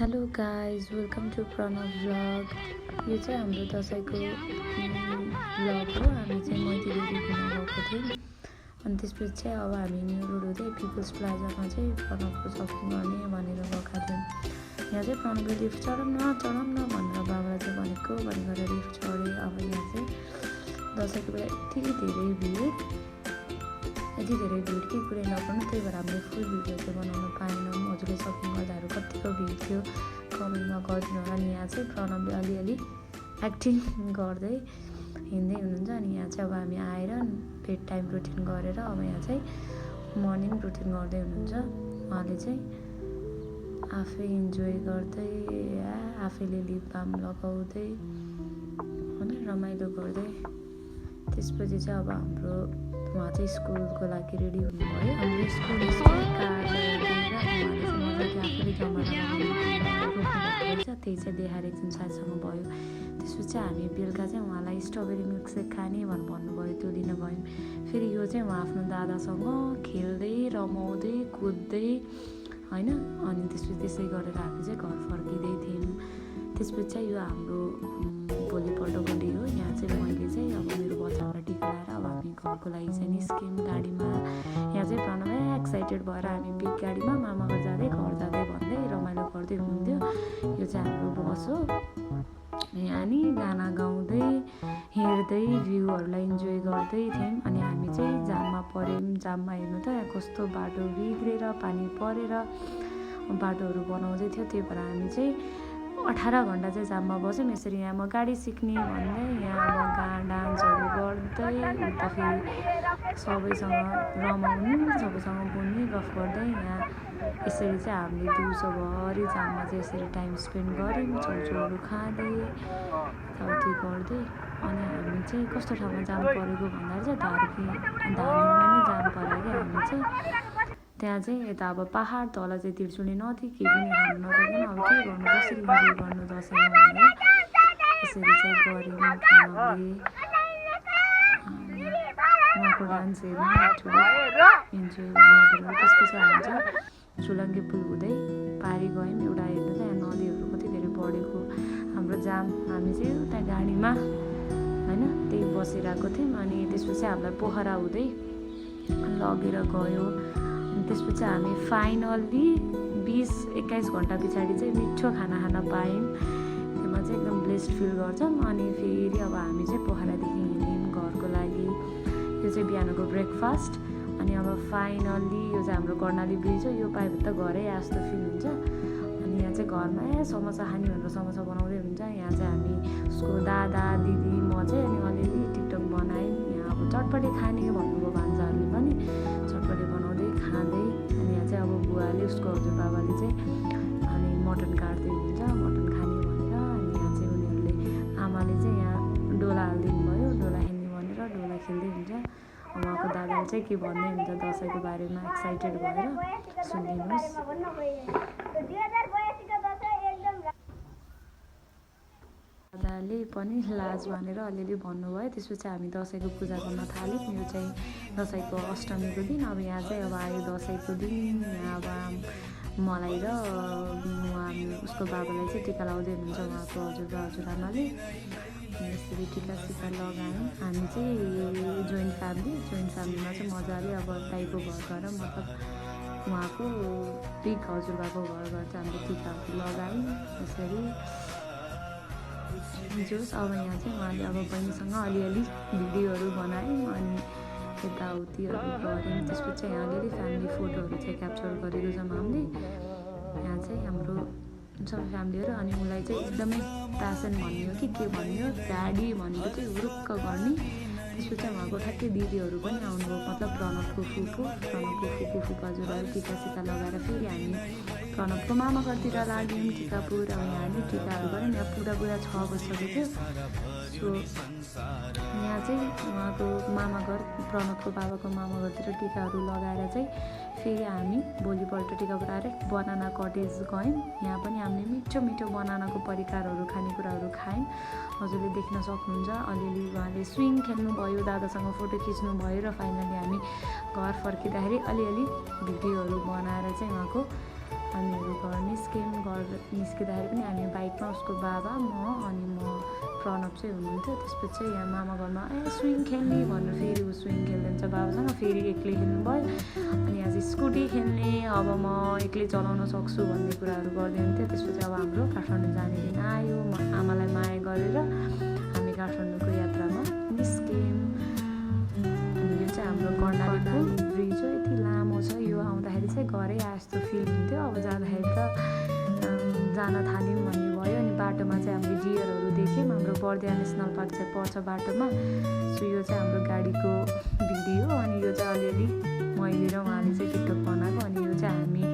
Hello guys welcome to Pranav vlog. यो चाहिँ हाम्रो दसैँको भ्लग हो। हामी चाहिँ मैतीदेवी घुम्न गएको थियौँ अनि त्यसपछि चाहिँ अब हामी न्यु रोड हुँदै पिपल्स प्लाजामा चाहिँ प्रणवको सपिङ गर्ने भनेर गएका थियौँ। यहाँ चाहिँ प्रणवले लिफ्ट चढाउँ न भनेर बाबालाई चाहिँ भनेको भनेर लिफ्ट चढेँ। अब यहाँ चाहिँ दसैँको बेला यति धेरै भिड कि कुरै नपर्नु, त्यही भएर हामीले फुल भिडियो चाहिँ बनाउन पाएनौँ। हजुरले सपिङ गर्दाहरू कतिको भिड थियो कमेन्टमा गरिदिनु होला। अनि यहाँ चाहिँ प्रणवले अलिअलि एक्टिङ गर्दै हिँड्दै हुनुहुन्छ। अनि यहाँ चाहिँ अब हामी आएर बेड टाइम रुटिन गरेर अब यहाँ चाहिँ मर्निङ रुटिन गर्दै हुनुहुन्छ। उहाँले चाहिँ आफै इन्जोय गर्दै आफैले लिप बाम लगाउँदै होइन रमाइलो गर्दै त्यसपछि चाहिँ अब हाम्रो उहाँ चाहिँ स्कुलको लागि रेडी हुनुभयो। हाम्रो स्कुल कार्ड दिएर उहाँले चाहिँ मजाले आफूले जमा रोप्नुभएको रहेछ, त्यही चाहिँ देखाएर एकदिन साथीसँग भयो। त्यसपछि हामी बेलुका चाहिँ उहाँलाई स्ट्रबेरी मिल्कसेक खाने भन्नुभयो, त्यो दिन गयौँ। फेरि यो चाहिँ उहाँ आफ्नो दादासँग खेल्दै रमाउँदै कुद्दै होइन। अनि त्यसपछि त्यसै गरेर हामी चाहिँ घर फर्किँदै थियौँ। त्यसपछि चाहिँ यो हाम्रो भोलिपल्टको डे हो। यहाँ चाहिँ मैले चाहिँ अब मेरो बच्चाहरूलाई टिका लगाएर अब हामी घरको लागि चाहिँ निस्क्यौँ गाडीमा। यहाँ चाहिँ प्रणव एक्साइटेड भएर हामी बिग गाडीमा मामा घर जाँदै भन्दै रमाइलो गर्दै हुनुहुन्थ्यो। यो चाहिँ हाम्रो बस हो। यहाँ नि गाना गाउँदै हिँड्दै भ्यूहरूलाई इन्जोय गर्दै थियौँ। अनि हामी चाहिँ जाममा पऱ्यौँ। जाममा हेर्नु त यहाँ कस्तो बाटो बिग्रेर पानी परेर बाटोहरू बनाउँदै थियो, त्यही भएर हामी चाहिँ 18 घन्टा चाहिँ जाममा बस्यौँ। यसरी यहाँ म गाडी सिक्ने भन्दै यहाँ म डान्सहरू गर्दै उता फेरि सबैसँग रमाउनु सबैसँग बोल्ने गफ गर्दै यहाँ यसरी चाहिँ हामीले दिउँसोभरि जाममा चाहिँ यसरी टाइम स्पेन्ड गऱ्यौँ, छेउछेउहरू खाँदै यताउति गर्दै। अनि हामी चाहिँ कस्तो ठाउँमा जाम परेको भन्दाखेरि चाहिँ धादिङमा नै जाम पऱ्यो कि हामी चाहिँ त्यहाँ चाहिँ यता अब पहाड तल चाहिँ त्रिशुली नदी केही पनि खानु नपाइकन अब के गर्नु कसरी इन्जोय गर्नु दसैँमा भनेर यसरी चाहिँ गऱ्यौँ। प्रणवले उहाँको डान्स हेर्नु ठुलो इन्जोय गर्नु। त्यसपछि हामी चाहिँ झुलङ्गे पुल हुँदै पारी गयौँ। एउटा हेर्नु त यहाँ नदीहरू कति धेरै बढेको हाम्रो जाम। हामी चाहिँ उता गाडीमा होइन त्यही बसिरहेको थियौँ। अनि त्यसपछि हामीलाई पोखरा हुँदै लगेर गयो। त्यसपछि हामी फाइनल्ली 20-21 घन्टा पछाडि चाहिँ मिठो खाना खान पायौँ। त्यसमा चाहिँ एकदम ब्लेस्ड फिल गर्छौँ। अनि फेरि अब हामी चाहिँ पोखरादेखि हिँड्यौँ घरको लागि। यो चाहिँ बिहानको ब्रेकफास्ट। अनि अब फाइनल्ली यो चाहिँ हाम्रो कर्णाली ब्रिज हो। यो पायो भने त घरै जस्तो फिल हुन्छ। अनि यहाँ चाहिँ घरमा समोसा खाने भनेर समोसा बनाउँदै हुन्छ। यहाँ चाहिँ हामी उसको दादा दिदी म चाहिँ अनि अलिअलि टिकटक बनायौँ। यहाँ अब चटपटे खाने भन्नुभयो भान्जाहरूले पनि चटपटे बनाउँदै खाँदै। अनि यहाँ चाहिँ अब बुवाले उसको हजुरबाबाले चाहिँ अनि मटन काट्दै हुन्छ मटन खाने भनेर। अनि यहाँ चाहिँ उनीहरूले आमाले चाहिँ यहाँ डोला हालिदिनु भयो, डोला खेल्ने भनेर डोला खेल्दै हुन्छ। उहाँको दादाले चाहिँ के भन्दै हुन्छ दसैँको बारेमा एक्साइटेड भएर सुनिदिनुहोस्। दादाले पनि लाज भनेर अलिअलि भन्नुभयो। त्यसपछि हामी दसैँको पूजा गर्न थाल्यौँ। यो चाहिँ दसैँको अष्टमीको दिन। अब यहाँ चाहिँ अब आयो दसैँको दिन। यहाँ अब मलाई र उसको बाबालाई चाहिँ टिका लगाउँदै हुनुहुन्छ उहाँको हजुरआमाले। यसरी टिका सिका लगायौँ। हामी चाहिँ जोइन्ट फ्यामिलीमा चाहिँ मजाले अब दाइको घर गएर मतलब उहाँको बिग हजुरबाको घर चाहिँ हामीले टिकाहरू लगायौँ यसरी जोस्। अब यहाँ चाहिँ उहाँले अब बहिनीसँग अलिअलि भिडियोहरू बनायौँ अनि यताउतिहरू गऱ्यौँ। त्यसपछि यहाँ अलिअलि फ्यामिली फोटोहरू चाहिँ क्याप्चर गरेको छौँ हामीले। यहाँ चाहिँ हाम्रो सबै फ्यामिलीहरू। अनि उसलाई चाहिँ एकदमै प्यासन भन्ने हो कि के भन्ने हो ड्याडी भनेको चाहिँ हुरुक्क गर्ने। त्यसपछि उहाँको ठ्याक्कै दिदीहरू पनि आउनुभयो मतलब प्रणवको फुपूजुरहरू टिका सिका लगाएर फेरि हामी प्रणवको मामा घरतिर लाग्यौँ टिकापुर। अब यहाँ हामी टिकाहरू गऱ्यौँ। यहाँ पुरा 6 बजिसकेको थियो। सो यहाँ चाहिँ उहाँको मामा घर प्रणवको बाबाको मामा घरतिर टिकाहरू लगाएर चाहिँ फेरि हामी भोलिपल्ट टिकापुर आएर बनाना कटेज गयौँ। यहाँ पनि हामीले मिठो बनानाको परिकारहरू खानेकुराहरू खायौँ। हजुरले देख्न सक्नुहुन्छ अलिअलि उहाँले स्विङ खेल्नुभयो, दादासँग फोटो खिच्नुभयो र फाइनली हामी घर फर्किँदाखेरि अलिअलि भिडियोहरू बनाएर चाहिँ उहाँको हामीहरू घर निस्क्यौँ। घर निस्किँदाखेरि पनि हामी बाइकमा उसको बाबा म अनि म प्रणव चाहिँ हुनुहुन्थ्यो। त्यसपछि चाहिँ यहाँ मामा घरमा स्विङ खेल्ने भनेर फेरि ऊ स्विङ खेल्दैछ बाबासँग, फेरि एक्लै खेल्नुभयो। अनि आज स्कुटी खेल्ने, अब म एक्लै चलाउन सक्छु भन्ने कुराहरू गर्दै हुन्थ्यो। त्यसपछि अब हाम्रो काठमाडौँ जाने दिन आयो। आमालाई माया गरेर हामी काठमाडौँको यात्रामा निस्क्यौँ। अनि यो चाहिँ हाम्रो कर्णाली ब्रिज हो, यति लामो छ। यो आउँदाखेरि चाहिँ घरै आए जस्तो फिल हुन्थ्यो। अब जाँदाखेरि त जान थाल्यौँ भन्ने भयो। अनि बाटोमा चाहिँ हामीले डियरहरू देख्यौँ। हाम्रो बर्दिया नेसनल पार्क चाहिँ पर्छ बाटोमा। सो यो चाहिँ हाम्रो गाडीको भिडियो। अनि यो चाहिँ अलिअलि मैले र उहाँले चाहिँ टिकटक बनाएको। अनि यो चाहिँ हामी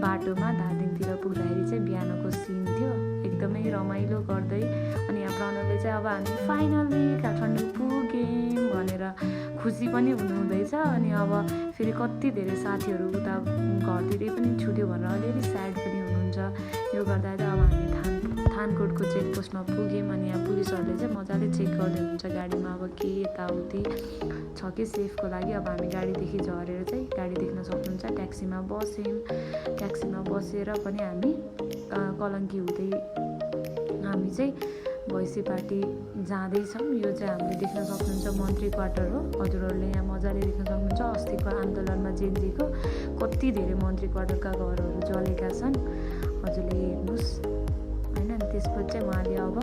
बाटोमा दार्जिलिङतिर पुग्दाखेरि चाहिँ बिहानको सिन थियो, एकदमै रमाइलो गर्दै। अनि यहाँ प्रणवले चाहिँ अब हामी फाइनली काठमाडौँ पुग्यौँ भनेर खुसी पनि हुनुहुँदैछ। अनि अब फेरि कति धेरै साथीहरू उता घरतिरै पनि छुट्यो भनेर अलिअलि स्याड पनि हुनुहुन्छ। यो गर्दा चाहिँ अब हामी थानकोटको चेकपोस्टमा पुग्यौँ। अनि यहाँ पुलिसहरूले चाहिँ मजाले चेक गर्दै हुनुहुन्छ गाडीमा अब के यताउति छ कि सेफको लागि। अब हामी गाडीदेखि झरेर चाहिँ गाडी देख्न सक्नुहुन्छ। ट्याक्सीमा बस्यौँ। ट्याक्सीमा बसेर पनि हामी कलङ्की हुँदै हामी चाहिँ भैँसीपाटी जाँदैछौँ। यो चाहिँ हामीले देख्न सक्नुहुन्छ मन्त्री क्वार्टर हो। हजुरहरूले यहाँ मजाले देख्न सक्नुहुन्छ अस्तिको आन्दोलनमा जेनजीको कति धेरै मन्त्री क्वार्टरका घरहरू जलेका छन्, हजुरले हेर्नुहोस् होइन। त्यसपछि चाहिँ उहाँले अब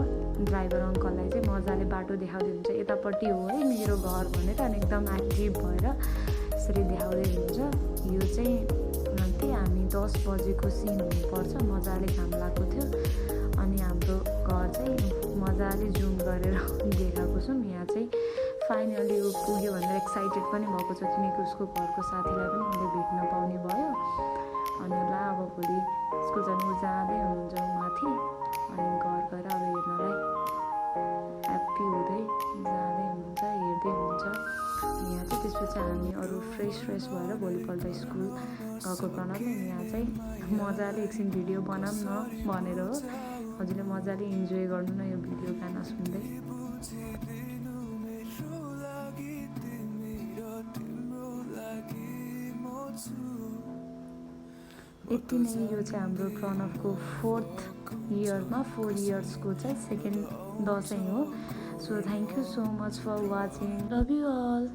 ड्राइभर अङ्कललाई चाहिँ मजाले बाटो देखाउँदै हुन्छ, यतापट्टि हो है मेरो घर भनेर। अनि एकदम एक्टिभ भएर यसरी देखाउँदै हुन्छ। यो चाहिँ त्यही हामी 10 बजेको सिन हुनुपर्छ, मजाले घाम लागेको थियो। अनि हाम्रो घर चाहिँ मजाले जुम गरेर देखाएको छौँ। यहाँ चाहिँ फाइनली ऊ पुग्यो भनेर एक्साइटेड पनि भएको छ, किनकि उसको घरको साथीलाई पनि उसले भेट्न पाउने भयो। अनि ला अब भोलि स्कुल जानु जाँदै हुनुहुन्छ माथि। अनि घर गएर अब हेर्नलाई ह्याप्पी हुँदै जाँदै हुनुहुन्छ, हेर्दै हुनुहुन्छ। यहाँ चाहिँ त्यसपछि हामी अरू फ्रेस भएर भोलिपल्ट स्कुल गएको प्रणवले यहाँ चाहिँ मजाले एकछिन भिडियो बनाऊँ न भनेर हो। हजुरले मजाले इन्जोय गर्नु न यो भिडियो गाना सुन्दै। यति नै यो चाहिँ हाम्रो प्रणवको 4th इयरमा 4 इयर्सको चाहिँ सेकेन्ड दसैँ हो। So thank you so much for watching, love you all.